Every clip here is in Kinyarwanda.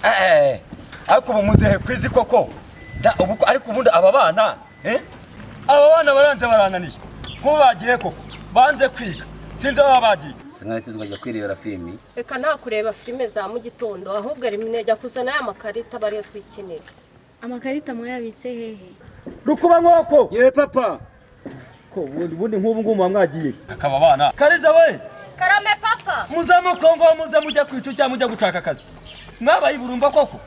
Eh, ariko ubu muzehe kwizi koko ubu ariko ubundi aba bana, aba bana baranze barananiye. Nk'ubu bagiye koko, banze kwiga, sinzi aho bagiye. Sinari tukajya kwirebera filimi. Reka, nta kureba filime za mu gitondo, ahubwo rimwe jya kuzana ya makarita aba ariyo twikinira. Amakarita muyabitse hehe? Rukuba nkoko. Ye papa. Ko ubundi nk'ubu ngubu muba mwagiye akaba bana Kariza we. Karame papa. Muze mukongo, muze mujya kwica cyangwa mujya gushaka akazi. Mwabaye iburumba koko,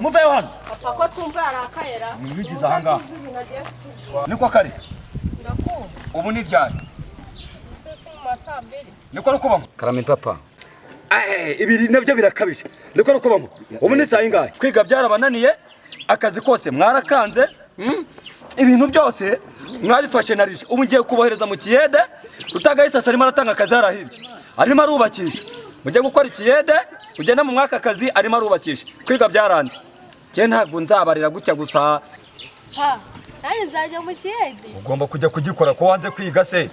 muveyo hano. Papa, ko twumva yarakayera? Mwibigize ahangaha. Niko kare. Ndakumva. Ubu ni ryari? Si mu ma 2:00? Niko rukubamo. Karame papa. Ibi nabyo birakabije. Niko rukubamo, ubu ni saa ingahe? Kwiga byarabananiye, akazi kose mwarakanze, Ibintu byose mwabifashe na rije. Ubu ngiye kubohereza mu kiyede. Utagahise arimo aratanga akazi hariya hirya, arimo arubakisha. Mujye gukora ikiyede, ugende mu mwaka akazi, arimo arubakisha. Kwiga byaranze. Njye ntabwo nzabarira gutya gusa. Pa, nanjye nzajya mu kiyede. Ugomba kujya kugikora ko wanze kwiga se.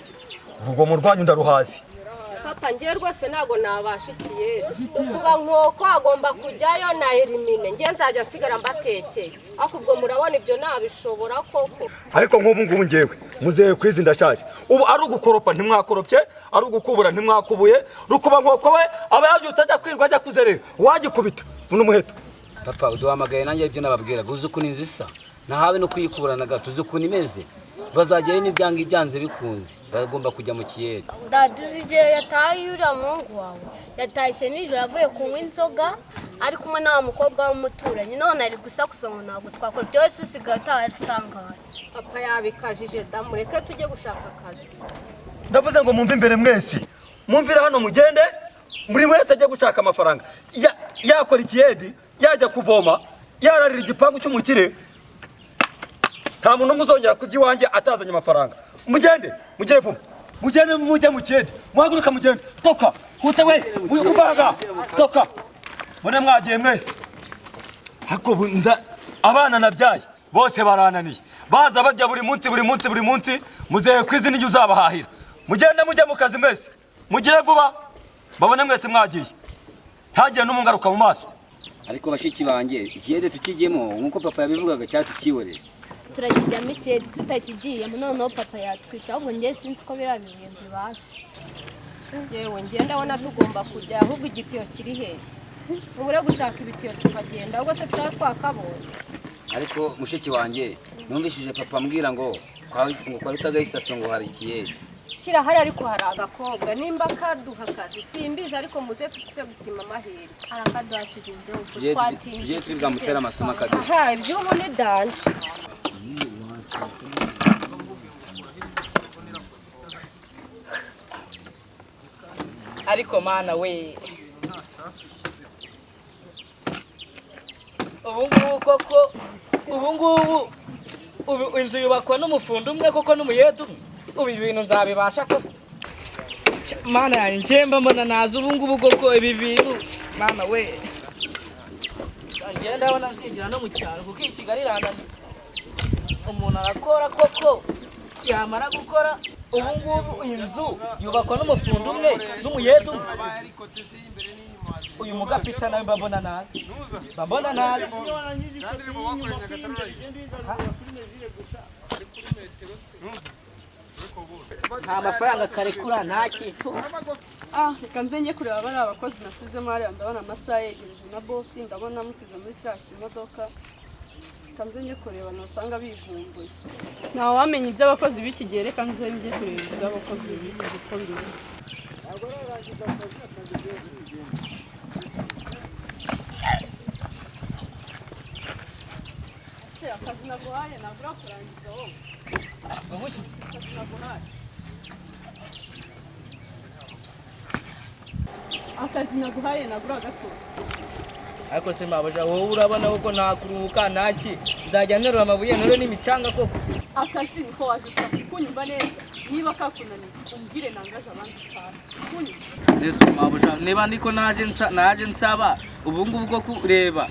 Urugomo rwanyu ndaruhazi. Papa, ngewe rwose ntabwo nabasha ikiyede. Kuba nkoko agomba kujyayo na Erimine, ngewe nzajya nsigara mbatekeye. Ariko ubwo murabona ibyo nabishobora koko? Ariko nk'ubu ngubu ngewe muzehe kwizi ndashaje. Ubu ari ugukoropa ntimwakoropye, ari ugukubura ntimwakubuye. Rukuba nkoko we aba yabyutse ajya kwirwa, ajya kuzerera, wagikubita buno umuheto. Papa, uduhamagaye nanjye ibyo nababwiraga. Uzi ukuntu inzu isa, ntahabe no kuyikubura na gato. Uzi ukuntu imeze, bazagerayo n'ibyanga ibyanze bikunze bagomba kujya mu kiyede. Dada, uzi igihe yataye uriya muhungu wawe? Yatashye nijoro avuye kunywa inzoga ari kumwe na wa mukobwa w'umuturanyi, none ari gusakuza ngo ntabwo twakora byose, usigaye utahasangaye. Papa yabikajije da, mureke tujye gushaka akazi. Ndavuze ngo mumve imbere mwese, mumvire hano mugende, buri wese ajye gushaka amafaranga. Yakora ikiyedi, yajya kuvoma, yararira igipangu cy'umukire, nta muntu n'umwe uzongera kurya iwanjye atazanye amafaranga. Mugende, mugere vuba, mugende mujye mu kiyedi, muhaguruka mugende. Toka hute we, uvaga toka mbone mwagiye mwese. Ariko ubu abana nabyaye bose barananiye, baza bajya buri munsi, buri munsi, buri munsi. Muzehe ku izina uzabahahira. Mugende mujye mu kazi mwese, mugire vuba, babone mwese mwagiye, ntagire n'umungaruka mu maso. Ariko bashiki banjye, ikiyede tukijyemo nk'uko papa yabivugaga cyangwa tukihorere? Turakijyamo ikiyede, tutakigiyemo noneho papa yatwita. Ahubwo njye sinzi ko biriya bintu bibasha. Yewe, ngewe ndabona tugomba kujya. Ahubwo igitiyo kiri he? Ubure gushaka ibitiyo tukagenda, ahubwo se turaba twakabonye? Ariko mushiki wanjye, numvishije papa ambwira ngo kwa Rutagayisaso ngo hari ikiyede. Kirahari, ariko hari agakobwa nimba kaduha akazi simbizi, ariko muze tujye gupima amahirwe. Arakaduha, tugende ubwo. Tujye Twatinze. Tujye turi bwamutere amasomo akaduha. Aha, iby'ubu ni danger. Ariko mana we, ubu ngubu koko, ubu ngubu ubu inzu yubakwa n'umufundi umwe koko, n'umuyede umwe? Ubu ibi bintu nzabibasha koko? Mana yanjye, njyemba mbona naza ubu ngubu koko ibi bintu, mana we, ngenda ndabona nzinjira no mu cyaro, kuko iyi Kigali irananiye. Umuntu arakora koko, yamara gukora, ubu ngubu inzu yubakwa n'umufundi umwe n'umuyede umwe? Uyu mugapita nawe mbabona nazi, mbabona nazi. Nta mafaranga karekura, nta kintu. Ah, reka nze njye kureba bariya abakozi nasizemo hariya. Ndabona amasaha yegereje na bosi ndabona amusize muri kiriya kimodoka. Reka nze njye kureba, ntusanga bivumbuye. Ntawamenya iby'abakozi b'iki gihe. Reka nze njye kureba iby'abakozi b'iki gihe uko bimeze. Ese akazi naguhaye ntabwo urakurangiza wowe? Akazi naguhaye, akazi naguhaye ntabwo uragasoza. Ariko se mabuja, wowe urabona ko nta kuruhuka, ntaki, nzajya nterura amabuye, nterure n'imicanga koko? Akazi niko waje usaba kunyumva neza. Niba kakunaniye umbwire, nangaje abandi utaha kunyumva. Nese mabuja, niba ndiko naje nsaba ubu ngubu bwo kureba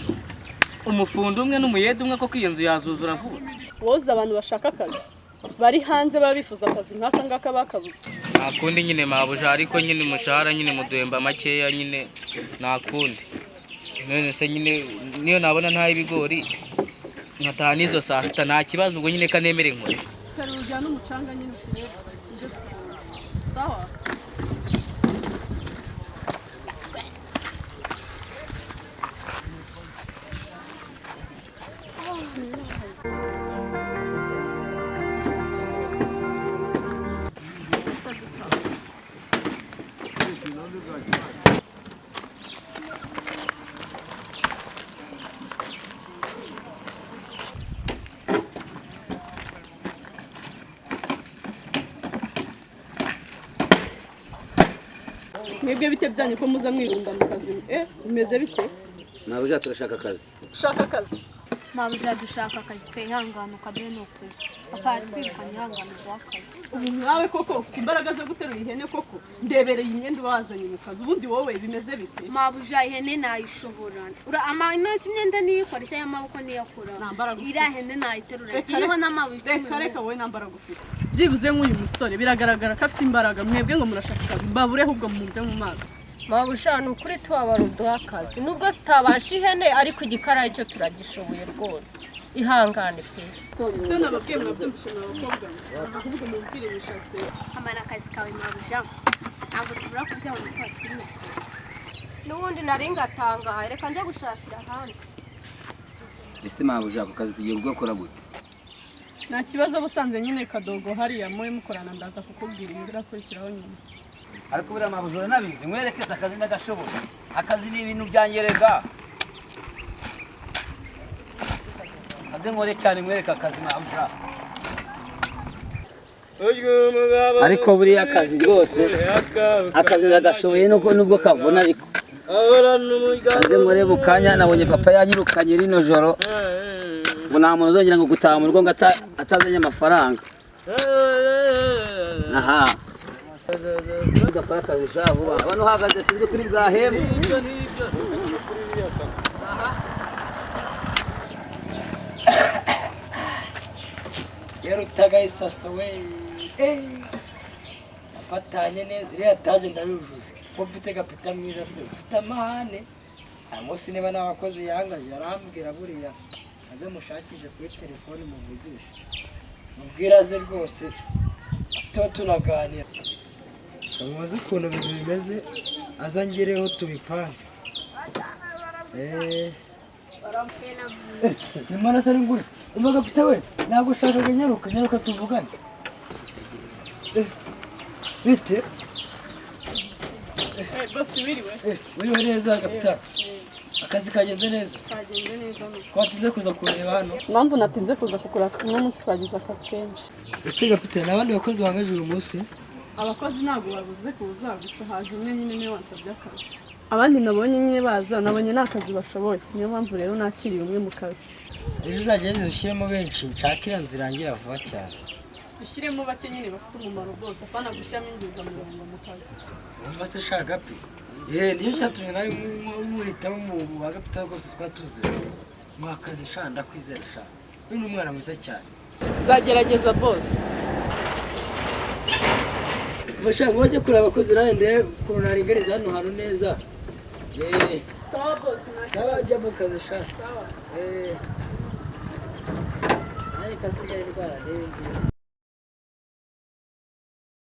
umufundi umwe n'umuyede umwe koko, iyo nzu yazuzura vuba? Woza abantu bashaka akazi bari hanze, baba bifuza akazi nk'aka ngaka bakabuze. Nta kundi nyine mabuja, ariko nyine umushahara nyine muduhemba makeya nyine, nta kundi. None se nyine niyo nabona ntaye ibigori nkataha n'izo saa sita nta kibazo, ubwo nyine kanemere nkore. Terura ujyane umucanga nyine ushyire ujye gupfura. Sawa? Mwebwe bite byanyu ko muza mwirunda mu kazi? Bimeze bite? Mabuja turashaka akazi. Ushaka akazi? Mabuja dushaka akazi pe, ihangane ukaduhe ni ukuri. Papa yatwirukanye, ihangane uduhe akazi. Ubu nkawe koko ufite imbaraga zo guterura ihene koko? Ndebereye imyenda uba wazanye mu kazi, ubundi wowe bimeze bite? Mabuja ihene nayishobora. Inoze imyenda niyo ikoresha y'amaboko niyo akora. Nta mbaraga ufite. Iriya hene nayiterura. Reka, Iriho reka. n'amabuye icumi. Reka reka wowe nta mbaraga ufite. Byibuze nk'uyu musore biragaragara ko afite imbaraga, mwebwe ngo murashaka akazi, mbabureho ubwo mumve mu maso. Mabuja ni ukuri tubabara uduha akazi, nubwo tutabasha ihene ariko igikarayi cyo turagishoboye rwose. Ihangane pe. Se nababwiye mwabyumvishe mwa bakobwa mwe, ahubwo mumvire imishatsi. Amara akazi kawe mabuja. Ntabwo tubura kubyabona uko watwimye. N'ubundi nari ngatangaye, reka njye gushakira ahandi. Ese mabuja ako kazi tugiye kugakora gute? Nta kibazo, busanze nyine kadogo hariya mube mukorana, ndaza kukubwira ibirakurikiraho nyuma. Ariko buriya mabuja uranabizi, nkwerekeze akazi ndagashoboye. Akazi ni ibintu byangerega. Kaze nkore cyane nkwereke akazi mabuja. Ariko buriya akazi rwose, akazi ndagashoboye nubwo kavuna ariko. Kaze nkore mu kanya, nabonye papa yanyirukanye rino joro. Ngo nta muntu uzongera ngo gutaha mu rugo ngo atazanye amafaranga. Aha. Ugakora akazi sha vuba. Hano uhagaze sinzi kuri bwahembwe. Yarutaga isaso we. Napatanye neza iriya taje ndayujuje. Ko mfite kapita mwiza se, mfite amahane. Nta munsi niba n'abakozi yangaje arambwira buriya aze mushakishe kuri telefone muvugishe. Mubwire aze rwose tuba tunaganira. Kamubaze ukuntu ibintu bimeze aza ngereho tubipange. Simana se ngure. Umva kapita we, nagushakaga nyaruka nyaruka tuvugane. Bite? Bosi wiriwe. Wiriwe neza kapita. Akazi kagenze neza. Kagenze neza no. Ko watinze kuza kureba hano? Impamvu natinze kuza kukura uno munsi twagize akazi kenshi. Ese kapita n'abandi bakozi bangaje uyu munsi? Abakozi ntabwo babuze kuza, gusa haje umwe nyine niwe wansabye akazi. Abandi nabonye nyine baza, nabonye nta kazi bashoboye. Niyo mpamvu rero nakiriye umwe mu kazi. Ejo uzagerageze ushyiremo benshi, nshake iriya nzira irangira vuba cyane. Dushyiremo bake nyine bafite umumaro rwose, apana gushyiramo ingezamirongo mu kazi. Wumva se sha gapi? Niyo cyatumye nawe muhitamo mu ba gapita rwose twatuze. Mwakazi sha ndakwizera sha. Uyu ni umwana mwiza cyane. Nzagerageza boss. Bashaka ngo bajye kureba abakozi nawe ndebe ukuntu naringaniza hano hantu neza. Sawa boss. Sawa jya mu kazi sha. Sawa. Nanjye kasigaye indwara n'ibindi.